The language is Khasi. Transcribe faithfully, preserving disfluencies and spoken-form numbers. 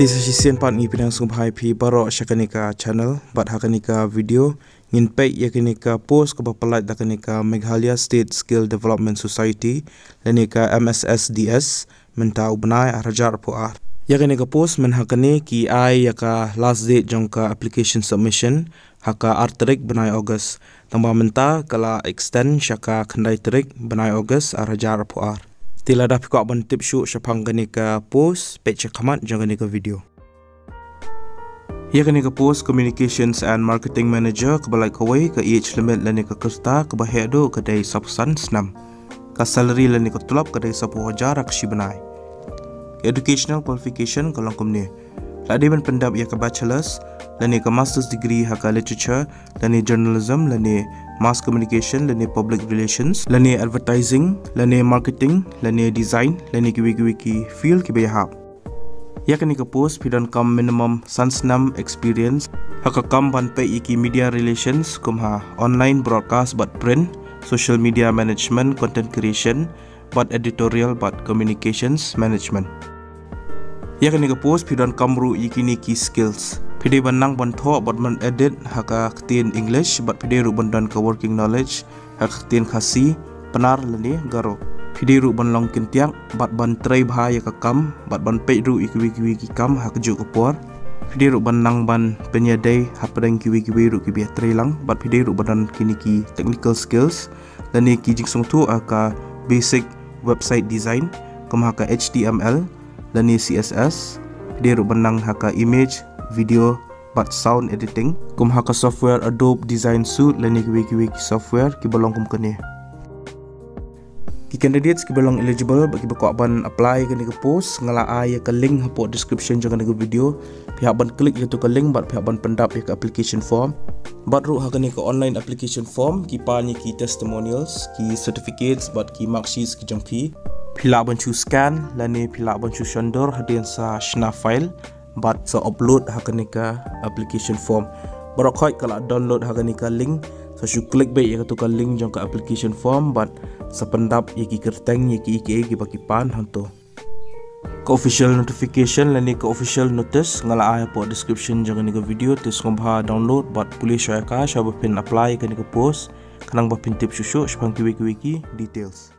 Te sa shisien pat ngi pdiang sngewbha ïa phi baroh sha kane ka channel bad ha kane ka video ngin peit ïa kane ka post kaba pyllait da kane ka Meghalaya State Skill Development Society lane ka M S S D S mynta u bnai ar hajar arphew ar. Ïa kane ka post mynta ha kane ki ai ïa ka last date jong ka application submission ha ka ar tarik bnai August. Tangba mynta ka la extend sha ka khyndai tarik bnai August ar hajar arphew ar. Te lada phi kwah ban tip shuh shaphang kane ka post, peit sha khmat jong kane ka video. Ïa kane ka post Communications and Marketing Manager kaba lait kawei, ka age limit lane ka kyrta kaba heh duh ka dei sawphew san snem. Ka salary lane ka tulop ka dei sawphew hajar ha ka shi bnai. Educational qualification ka long kumne. La dei ban pyndep ïa ka bachelor's lane ka master's degree ha ka literature lane journalism lane mass communication lane public relations lane advertising lane marketing lane design lane kiwei kiwei ki field kiba ïahap. Ïa kane ka post phi donkam minimum san snem experience ha ka kam ban peit ïa ki media relations kum ha online broadcast bad print, social media management, content creation, bad editorial bad communications management. Ïa kane ka post phi donkam ruh ïa kine ki skills. Phi dei ban nang ban thoh bad ban edit ha ka ktien English bad phi dei ruh ban don ka working knowledge ha ka ktien Khasi, Pnar lane Garo. Phi dei ruh ban long kyntiak bad ban trei bha ïa ka kam bad ban peit ruh ïa kiwei kiwei ki kam ha kajuh ka por. Phi dei ruh ban nang ban pynïadei hapdeng kiwei kiwei ruh kiba ïatrei lang bad phi dei ruh ban don kine ki technical skills lane ki jingsngewthuh ha ka basic website design kum ha ka H T M L lane C S S. Phi dei ruh ban nang ha ka image, video bad sound editing kum ha ka software Adobe Design Suite lane kiwei kiwei ki software kiba long kum kane. Ki candidates kiba long eligible bad kiba kwah ban apply kane ka post, nga la ai ïa ka link hapoh description jong kane ka video. Phi hap ban click ïa kato ka link bad phi hap ban pyndep ïa ka application form. Bad ruh ha kane ka online application form ki pan ïa ki testimonials, ki certificates bad ki marksheets ki jong phi. Phi lah ban shu scan lane phi lah ban shu shon dur hadien sa shna file bad sa upload ha kane ka application form. Baroh khoit ka la download ha kane ka link, sa shu click beit ïa kato ka link jong ka application form bad sa pyndep ïa ki kyrteng ïa ki ïa ki kiba ki pan hangto. Ka official notification lane ka official notice nga la ai hapoh description jong kane ka video, te sngewbha download bad pule shuwa ïa ka shwa ba phin apply kane ka post, khnang ba phin tip shuh shuh shaphang kiwei kiwei ki details.